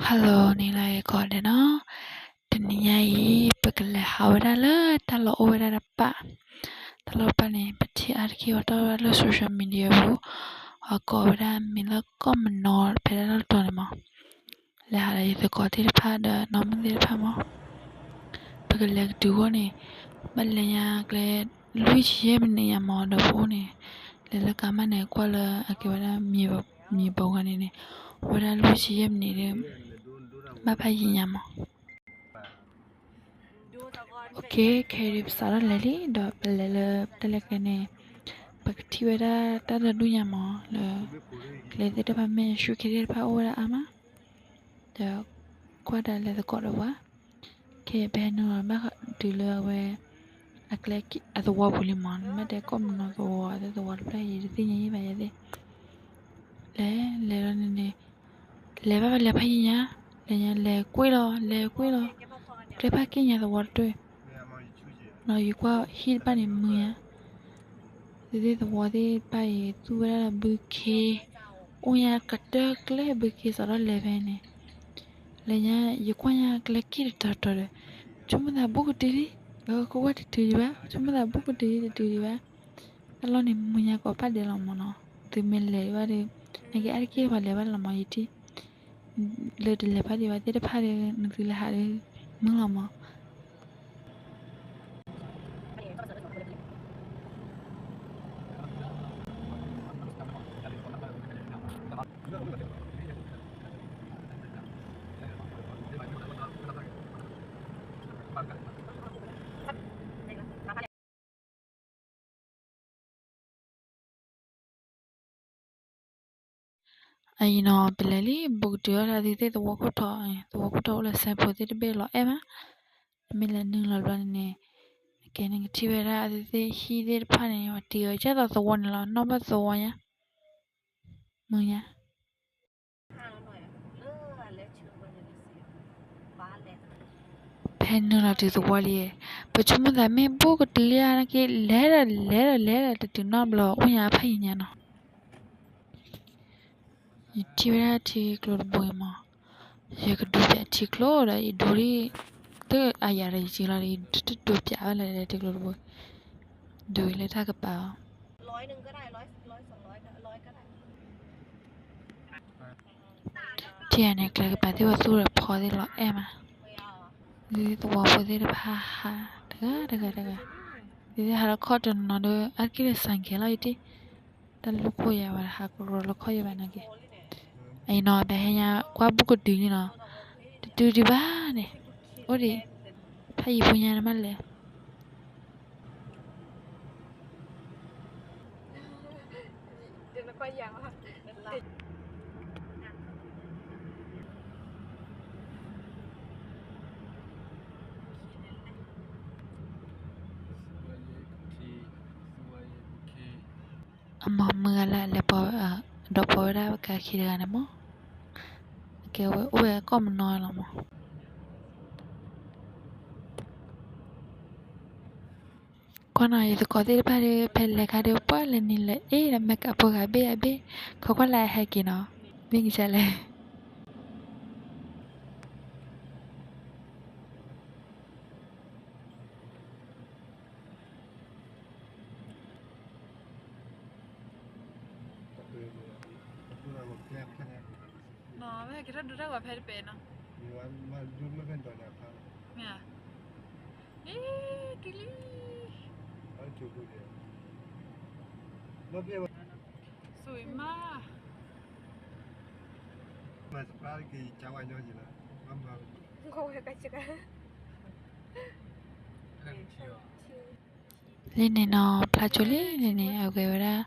Hello န့ၣ်လၢကိးဂၤဒဲးနီၤ, တနံၤညါအံၤ ပကလဲၤဟးဝဲဒၣ်လၢတၢ်လီၢ်အိၣ်ဝဲဒၣ်တပၣ်, တၢ်လီၢ်တပၣ်န့ၣ် ပထံၣ်အါတက့ၢ်အီၤတီၢ်ဝဲဒၣ်လၢ social media ပူၤ, အကိးဝဲဒၣ်မ့ၢ်လၢကီၢ်မနီၤဖဲဒၣ်လီၢ်တတီၤန့ၣ်မး, လဲၤဟးဒီးယသကိးသ့ၣ်တဖၣ်ဒီးနီၢ်မုၣ်သ့ၣ်တဖၣ်မး, ပကလဲၤကတုၤအဂီၢ်န့ၣ်, ဘၣ်လဲၤညါကျဲ လွံၢ်ဆံယဲၢ်မံးနံးညါမးဒီးပအိၣ်န့ၣ်, လဲၤလၢကါမၣ်န့ၣ် ကွၢ်လၢအကဲဝဲဒၣ် မံၤဘီဂၤန့ၣ်န့ၣ်, အိၣ်ဝဲဒၣ်လွံၢ်ဆံယဲၢ်မံးနံးဒီး, ဘၣ်ဖးယံာ်ညါမး ခဲအံၤဒုးပစးထီၣ်လဲၤလံ ဒီးပလဲၤလၢတၢ်လဲၤကျဲန့ၣ်, ပကထံၣ်ဝဲဒၣ်တၢ်ဒိၣ်ဒိၣ်ညါမးလၢ ကျဲသ့ၣ်တဖၣ်မ့ၢ်ဆူၣ်ခ့သ့ၣ်တဖၣ်အိၣ်ဝဲဒၣ်အါမး, ဒီးကွၢ်တၢ်လဲၤသကိးဒီးပှၤ, ခဲအံၤပဟဲနုာ်လီၤဘၣ်တုၤလၢအဝဲ အကျဲအသဝီပူၤလံမး, မ့ၢ်တဲကီၢ်မနီၤသဝီ အသဝီတဖျၢၣ်အံၤ တသ့ၣ်ညါယံၣ်ဘၣ်ယဲသ့ၣ်, လဲၤလဲၤလီၤန့ၣ်န့ၣ်, လဲၤဘၣ်လဲၤဖးယံာ်ညါ, လဲၤညါလဲၤကွ့ၢ်လီၤ လဲၤကွ့ၢ်လီၤ, ကျဲဖးက့ၣ်ညါသဝီတတၢၢ်, ဒီးယကွၢ်ဟံၣ်တဖၣ်န့ၣ်မုာ်ညါ, သ့ၣ်သဝီသ့ၣ်တဖၣ်အံၤ သူဝဲဒၣ်ဒီးဘုခ့, အိၣ်ညါကတၢၢ်ကျဲဘုခ့စးထီၣ်လဲၤဖဲန့ၣ်, လဲၤညါ ယကွၢ်ညါကျဲက့ၣ်တတီၤတီၤဒီး, ဆိကမိၣ်သးဘူးကတုၤလံ, ကဝဲတတုၤဒံးဘၣ်, ဆိကမိၣ်သးဘူးကတုၤလံတတုၤဒံးဘၣ်, တၢ်လီၢ်န့ၣ်မုာ်ညါကိးဖးဒဲးလီၤမးနီၤ, သုမ့ၢ်လဲၤဘၣ်ဒီး, နာ်က့အါတက့ၢ်ပှၤလဲၤဘၣ်လီၤမး ယထံၣ် လၢတလဲၤဖးဒံးဘၣ်သ့ၣ်တဖၣ်ဒီး နသုလဲၤဟးဒီး မုာ်လီၤမး အံၤနီၤ ပလဲၤလံ ဘူးကတုၤအီၤ အသုသ့ၣ်သဝီခိၣ်ထီၣ်, သဝီခိၣ်ထီၣ်အိၣ်လၢစဲဖိသ့ၣ်တဘ့ၣ်လီၤအဲၣ်မး, မ့ၢ်လဲၤနုာ်လီၤဘျီန့ၣ်န့ၣ်, အကဲန့ၣ်ကထံၣ်ဝဲဒၣ်အသုသ့ၣ်ဟံၣ်သ့ၣ်တဖၣ်န့ၣ် ပှၤတ့အီၤကဲသိးသဝီန့ၣ်လီၤ နီၢ်ဘၣ်သဝီညါ, မုာ်ညါ ဖဲနုာ်လီၤတုၤသဝီလံ, ပဆိကမိၣ်သးမ့ၢ်ဘူးကတုၤလံနာ်က့ လဲၤဒီးလဲၤဒီးလဲၤဒီးတတုၤနီတဘျီ အိၣ်ညါဖးယံာ်ညါနီၤ. ယထံၣ်ဝဲဒၣ်ထံကျိတဘိအံၤမး, ယကဒိးပၠးထံကျိဒီး ယဒိးလံ, တအါယၤဒီးယစုလီၤဒီး ယတဒိးပၠးဘၣ်လၢၤထံကျိတဘိ, ဒိးအံၤလၢတၢ်ကပၤအီၤ ထံၣ်ဂၤန့ၣ် ကျဲကပၤသ့ၣ်ဝဲသူၣ်ဒီးဖီသ့ၣ်လီၤအဲၣ်မး, ဒ်သဝီဖိသ့ၣ်တဖၣ်ဟးတဂၤတဂၤတဂၤ, ဒ်သ့ၣ်ဟးလၢခီၣ်တနီၤဒီး အါတက့ၢ်လၢစၢ်ကဲၤလီၤယတ့ၢ်, တၢ်လူၢ်ခိၣ်ယၤဝဲ ဟးကရီလီၤခီၣ်ယၤဘၣ်နာ်က့, အံၤနီၤ ပဟဲညါကွၢ်ဘူးကတုၤန့ၣ်နီၤ, တတုၤဒံးဘၣ်န့ၣ်, အိၣ်ဒံး, ဖးယံာ်ဖိညါနမ့ၢ်လဲၤ အမၤမုာ်ဂၤလၢအလဲၤပီ, ဒီးပီဝဲဒၣ်ပကါခံတဂၤန့ၣ်မး, ကဲဝဲအိၣ်ဝဲကီၢ်မနီၤလီၤမး. ကွၢ်နီၤ ယသကိးသ့ၣ်တဖၣ်ဒီး ဖဲလဲၤခါဒီး ပှၤလဲၤနံၤလဲၤအ့ၣ်ဒီး မဲာ်ကးဖိဂၤဘ့ၣ်အဘ့ၣ်, ခိးကွၢ်လၢအဟဲက့ၤနီၤ, မ့ၢ်ဂ့ၤလဲၣ် မ့ၢ်ဧါ, အ့ တုၤလံ, ဆိအံၤမး လံန့ၣ်နီၤ ဖျါကၠိလံန့ၣ်န့ၣ် အဝဲဝဲဒၣ်,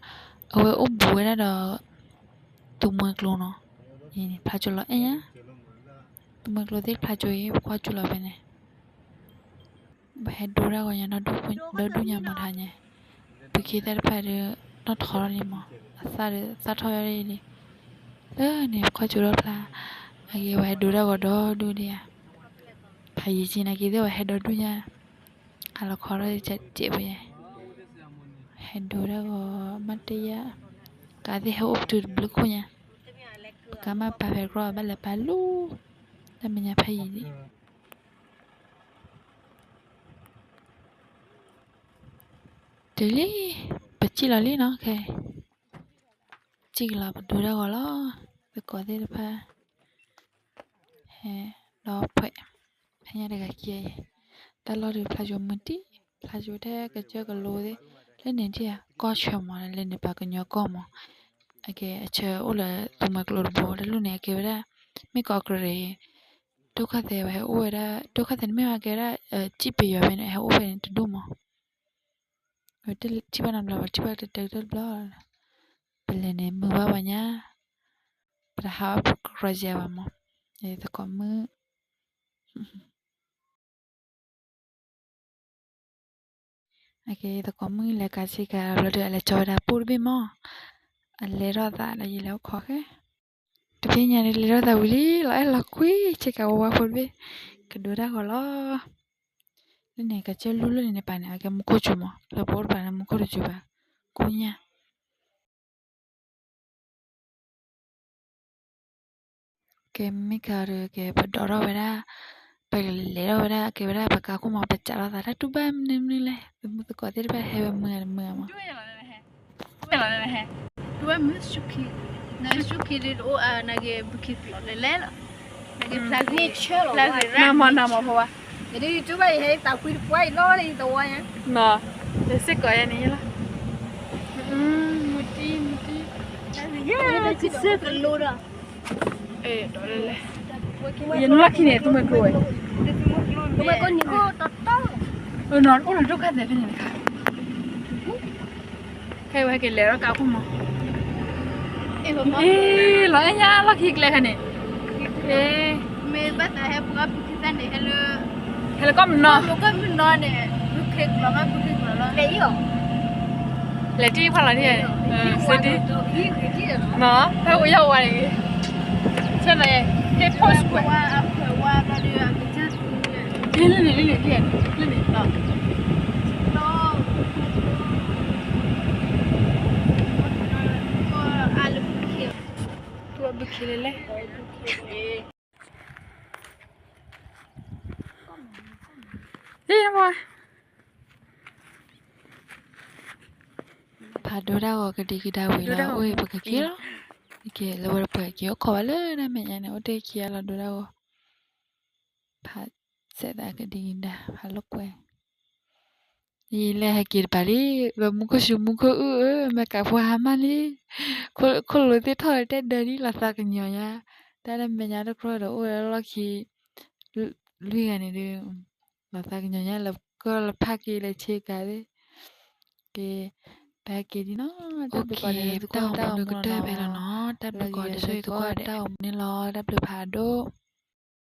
အဝဲအိၣ်ဘူးဝဲဒၣ်ဒီး သူမှဲကျိနီၤ, ဖျါကၠိလီၤအဲၣ်ညါ, သူမှဲကျိသ့ၣ်ဖျါကၠိအံၤ ပကွၢ်ကၠိလီၤဖဲန့ၣ် ပဟဲဒိတၢ်ဂီၤညါ ဒီဒူၣ်ညါမးတဟါညါ, ပခ့သၣ်တဖၣ်ဒီး နီၣ်ထီၣ်ထီၣ်လံမး, အသၣ်ဒီးသၣ်ထီၣ်ဝဲဒၣ်အံၤလံ, လၢန့ၣ် ပကွၢ်ကၠိဒီဖျါ, အဂ့ၤ ပဟဲဒိတၢ်ဂီၤဒီဒူၣ်ဒံးဧါ, ဖးယံာ်က့ၤနာ်က့သ့ၣ် ပဟဲဒီဒူၣ်ညါ, ဟးလီၤခီထီၣ်ကဲးပယဲ, ဟဲဒိတၢ်ဂီၤမးတယါ, ကါသ့ၣ်ဟဲအိၣ်ပတုာ်တဘျုးခိၣ်ညါ, ပကါမးပာ်ဖဲတကြၢး ဘၣ်လဲၤပာ်လူၤ တၢ်မဲာ်ညါဖးယံၤလံ. တုၤလံ, ပစံၣ်လီၤလံနီၤ, ခဲ, စံၣ်ကလီၤပဒိတၢ်ဂီၤလီၤ, သကိးသ့ၣ်တဖၣ်, ဟဲ, ဒီးဖဲ, ဖဲညါတဂၤခံ, တၢ်လီၢ်ဒုးဖျါယိၤမုၢ်တံၢ်, ဖျါယိၤထဲကစၢၢ်ကလိသ့ၣ်, လၢန့ၣ်ဒ်ဧါ, ကီၢ်ဆၢမး လၢန့ၣ်ပှၤကညီကီၢ်မး, အကဲအဆၢအိၣ်လၢသူမှဲကျိတဘိ တၢ်လီၢ်န့ၣ် အကဲဝဲဒၣ်, မ့ၢ်ကီးကရ့ၣ် ဒုက္ခသည်ဝဲဟဲအိၣ်ဝဲဒၣ်, ဒုက္ခသည်န့ၣ်မ့ၢ်ဝဲကဲဝဲဒၣ်, စံၣ်ပယီၤဖဲန့ၣ် ဟဲအိၣ်ဖဲန့ၣ်တဒူၣ်မး, ထံၣ်ဘၣ်နၤဘျီ ပထံၣ်ဘၣ်တတၢတဘျီ, ပလဲၤန့ၣ်မုာ်ဘၣ်ဝဲညါ, ပတဟးဘၣ်ပကရီယဲဘၣ်မး, သကိးမုၣ် အကဲ သကိးမုၣ်လဲၤကၤဆ့ကၤဘျီဒီး အလဲၤကၠီဝဲဒၣ်ပိၢ်တဘ့ၣ်မး, အလဲၤထီၣ်သးဒီးယလဲၤအိၣ်ခိးဃဲ, တဘ့ၣ်ညါန့ၣ် လဲၤထီၣ်သးဝံၤလံ လီၤအဲၣ်လီၤကွံ ဆ့ကၤဝါဝါဖိတဘ့ၣ်, ကဒိတၢ်ဂီၤလီၤ, လၢန့ၣ် ကစၢၢ်လူလၢန့ၣ်န့ၣ်ပာ်န့ၣ် အကဲမူခိၣ်စူၤမး, လၢပအိၣ်တပၤန့ၣ် မူခိၣ်တစူၤဘၣ်, ခိၣ်ညၣ် ကဲမ့ၢ်ကဒီး ကဲပဒိးထီၣ်ဝဲဒၣ်, ပလဲၤထီၣ်ဝဲဒၣ် ကဲဝဲဒၣ်ပကါခိၣ်မး ပစးထီၣ်သးတၢ်တူၢ်ဘၣ်မနုၤမနုၤလဲၣ်, သမုၣ်သကိးသ့ၣ်တဖၣ်ဟဲဝဲမုာ်မုာ်မး, တူၢ်ဝဲမုာ်ဆူၣ်ခံ, နဆူၣ်ခံဒ်တအိၣ်အါ နကဘုခ့ကျိးလဲၤလဲၣ်လီၤ, နကဖျါဂ့ၤ, ဖျါဂ့ၤရၣ်မးနမးဖိဝါ ယဒုးတူၢ်ဘၣ်ယဟဲသးကွံတပှၢ်အံၤလီၤလၢယသဝီညါ, နီၤ, လၢစ့ၢ်ကီးယဲန့ၣ်လီၤ, မုၢ်တံၢ်မုၢ်တံၢ်, ကစၢၢ်ကလိဒီး, ယနလီၢ်ခံန့ၣ် သူမှဲကျိဝဲ, အိၣ်လီၤဒိၣ်ခါသဲးဖဲန့ၣ်တခါ ခဲအံၤဝဲက့ၤလဲၤထီၣ်ကါခိၣ်မး, လီၤအဲၣ်ညါလီၢ်ခံကျဲခါန့ၣ်, မ့ၢ်ဘၣ်သးဟဲပှၤဘုခ့သၣ်န့ၣ် ဟဲလၢကီၢ်မနီၤ, ကီၢ်မနီၤန့ၣ် ဘုခ့ကျိးမး ဘုခ့ကျိးလီၤ, လဲၤတံၢ်ဖးလီၤန့ၣ်, စ့တံၢ်, ဖဲအိၣ်ယၢ်ဝါန့ၣ်, ဆဲလီၤ, ဟဲဖိစကွဲး, လၢန့ၣ် လၢန့ၣ်, လၢန့ၣ်, ဘုခ့လဲၣ်လဲၣ် ဖးဒိၣ်တၢ်ဂီၤကဒံကဒါဝံၤလီၤ, အိၣ်အံၤပကက့ၤလီၤ, က့ၤလၢဝဲပှဲၤက့ၤအိၣ်ခိးဝဲလၢတၢ်မဲာ်ညါန့ၣ် အိၣ်တ့ၢ်ခံဂၤလီၤဒိၣ်တၢ်ဂီၤ, ဖးစဲးသးကဒံကဒါ ဖးလိာ်ကွဲ ယလဲၤဟဲက့ၤတပၤလံ, ဝဲမူခိၣ်စူၤမူခိၣ်အုၣ်ဧၢ, မဲာ်ကးဖိဟါမၢ်လံ, ခိၣ်လိၤသ့ၣ်ထီၣ်တဲဒၢလံ လီၤသးကညီၤညါ, တၢ်လၢမဲာ်ညါတကြၢးဒီးအိၣ်ဝဲလၢလီၢ်ခံ, လွံၢ်ဂၤန့ၣ်ဒီး, လီၤသးကညီၤညါ လၢကီၢ်လၢဖးက့ၤလၢဆ့ကၤသ့ၣ်, က့ၤ, ပဟဲက့ၤဒ်နီၤ, တၢ်ဘျုးကီးဒီးသကိးတၢ်အိၣ်မူန့ၣ်လီၤ, တၢ်ဘျုးကီးဒီးသကိးတၢ်အိၣ်မူန့ၣ်လီၤ, တၢ်ဘျုးဖးဒိၣ်